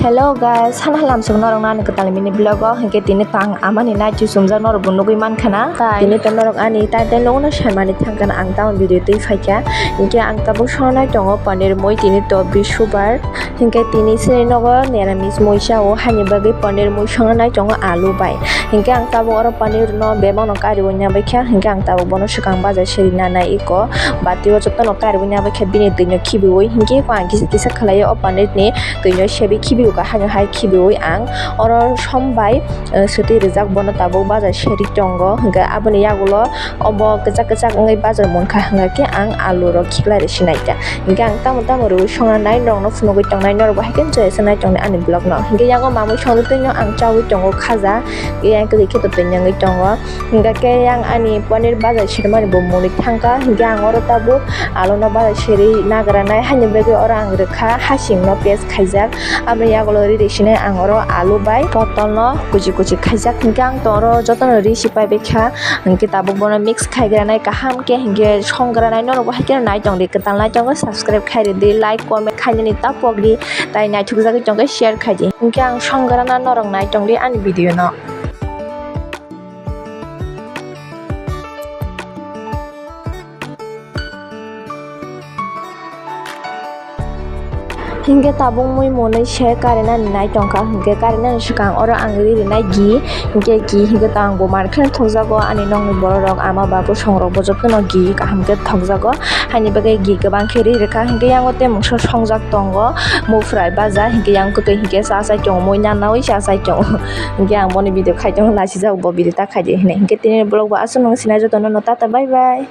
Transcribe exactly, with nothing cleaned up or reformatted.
Hello guys, hana halam song norok nani kwtal mini vlog o, hinkhe tini tang amani nai chusumjak norok bo nugui mankha na. Tai tini to norok ani tai tai logo no saimani thangkha na, ang tamo video twi phaikha. Hinkhe ang tabuk songnai tongo paneer mui, tini to bisubar. Hinkhe tini sini nogo neramis mui sao, hani bagwi paneer mui songnai tongo alu bai. Hinkhe ang tabuk oro paneer no bebak no kariwi nabaikha, hinkhe ang tabuk bono swkang baja seri nanai iko bati o jotono kariwi nabaikha bini twi no khibiwi. Hinkhe eko ang kisa kisa khlaiwi o paneer ni twi no sebi khibiwi kaham hai khibiwi ang oro som bai, eh, swtwi rijak bono tabuk baja seri tongo. Hinkhe aboni yagulo obo kwchak kwchak wngwi baja mankha, hinkhe ang alu rok khiklai rw sinai kha. Hinkhe ang tamo tamo rwui songna nai norokno phunugui tongnai, norokbo hai khe joya se nai tongnai ani vlog no. Hinkhe yago mamui songwi twi no ang chaui tongo khaja, yang kwrwi khe to twi nangwi tongo. Hinkhe yang ani paneer baja sirmani bo muni thangkha, hinkhe ang oro tabuk alu no baja siri nagra nai, haini bagwi oro ang rwkha hasing no paste khaijak, aboni yagulo riri sinai ang oro alu bai potol no kuchi kuchi khaijak. Hinkhe ang to oro jotono risi paibaikha, hinkhe tabuk bono mix khaigranai kaham khe, hinkhe songranai norokbo hai kheno nai tongdi, kwtal nai tongo subscribe khairidi, like comment khainani ta pokdi, tai naithokjagwi tongkhe share khaidi. Hinkhe ang songgrana norok nai tongdi ani video no. Hinkhe tabuk mui monwi se karinani nai tongkha, hinkhe karinani swkang oro ang ri rinai ghee, hinkhe ghee hinkhe to ang bo mar kheno thokjago, ani nokni borok rok ama babu songrok bo jotono ghee kaham khe thokjago, haini bagwi ghee kwbang khe ri rwkha. Hinkhe yango tei mungsa songjak tongo mufrai baja, hinkhe yang kwtwi hinkhe cha chai tongo, mui nanaui cha chai tongo, hinkhe ang boni video khai tongo, lasijak bo video ta khaidi hinwi. Hinkhe tini vlog bo aswk nung sinai jotono no tata bye bye.